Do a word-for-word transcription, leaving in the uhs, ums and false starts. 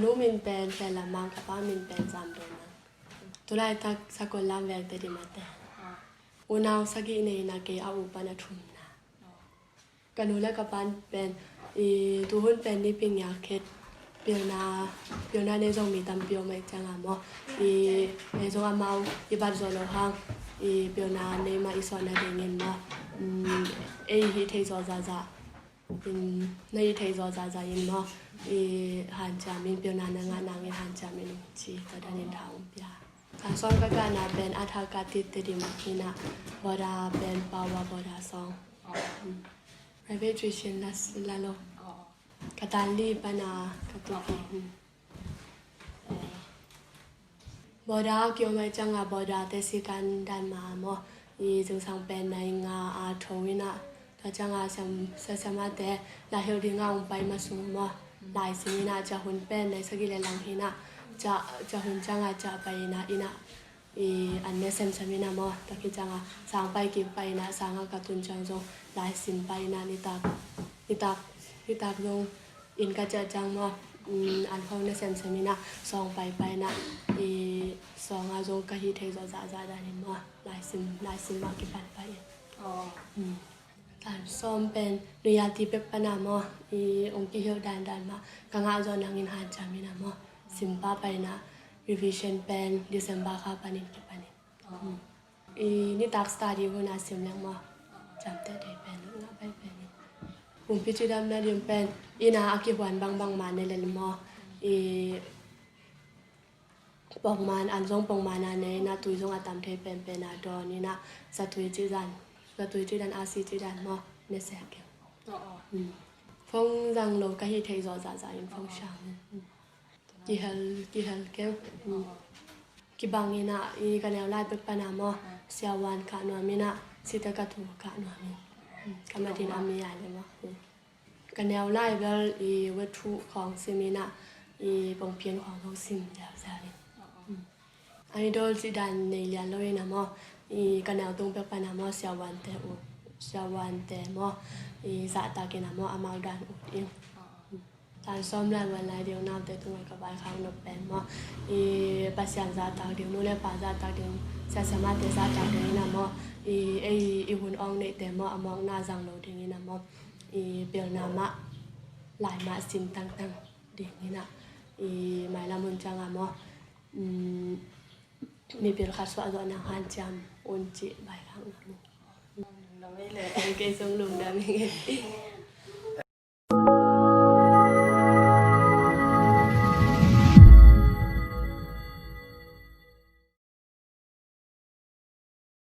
Nu min pen Sia Lam Mang, ka pa min pen Zam Do Mang. Tulaitak Sakol Lam Veng Tedim a te. Unau sagih nei in a, kei a u pan a thumna. Ka nu le ka pa pen, i, tuhun pen ni ping ya khet, pilna, pilna nei zong mi tampi om ahih ciangin maw, i, ei zong amau i bat zawh loh hang, i, pilna nei mah i sawhna dingin maw, um, ei hih theih zawh zahzah in, na hih theih zawh zahzah in maw, i, hanciam in, pilna na ngah nangin hanciam in, ci ka danin tha hong pia. Ka sawng ka kahna pen a thak a tit Tedim hi in a, border pen Pawa border sawng. Private tuition la, la lo. Ka tan li pan a ka tuak hi. Border a kiom ahih ciangin border te sikan dan mah maw, i, zingsang pen nai nga a tho in a, tua ciangin siam, sia, siamate laihilh dingin hong pai mah sung maw, laisim in a, cia hun pen nai sagih le lang hi in a, cia, cia hun ciangin cia pai in a, in a, i, an ne semsem in a maw, tua khit ciangin sang pai kik pah in a, sang a ka tun ciang zong laisim pah in a, nitak, nitak, nitak zong inn ka ciah ciang maw, um, an khawng ne semsem in a, sawng pai pah in a, i, sawng a zong ka hih theih zawh zahzah danin maw, laisim, laisim mah kipan pah in. Tan sawm pen New Year ti pek pan a maw, i, hong kihilh dandan mah ka ngah zawh nangin hanciam in a maw, sim pah pah in a, revision pen December kha panin kipan in. I, nitak study hun a sim leng maw, ciamteh thei pen ngah pai pen in. Pumpi cidamna ding pen inn a a kihuan bangbang mah ne lel maw, i, pongman, an zong pongman a ne in a, tui zong a tam thei penpen a dawn in a, zatui cih dan, zatui cih dan, a si cih dan maw, ne sek keng. Phone zang lo ka hih theih zawh zahzah in phone siang. Kihel, kihel keng. Kibang in a, i, ka neu lai pek pan a maw, siavuan kah nuam in a, site ka thu kah nuam in. Ka matin a mi ai le maw. Ka neu lai bel i wethu khawng sim in a, i pongphian khawng lo sim ziauziau in. Idol cih dan nei lian lo in a maw, i ka neu tung pek pan a maw, siavuante ut, siavuante maw, i zahtak in a maw, amau dan ut in. Tan sawm lai vuan lai ding naute tungah ka vaikhak nop pen maw, i Pasian zahtak ding, nu le pa zahtak ding, siasiamate zahtak ding in a maw, i ei i hun awng neihte maw, a mawkna zang lo ding in a maw, i pilna mah, lai mah sim tangtang ding in a, i mailam hun ciang a maw, um, mipil khat suah zawh nang hanciam un cih vaikhak na mu. Kei zong lungdam hi.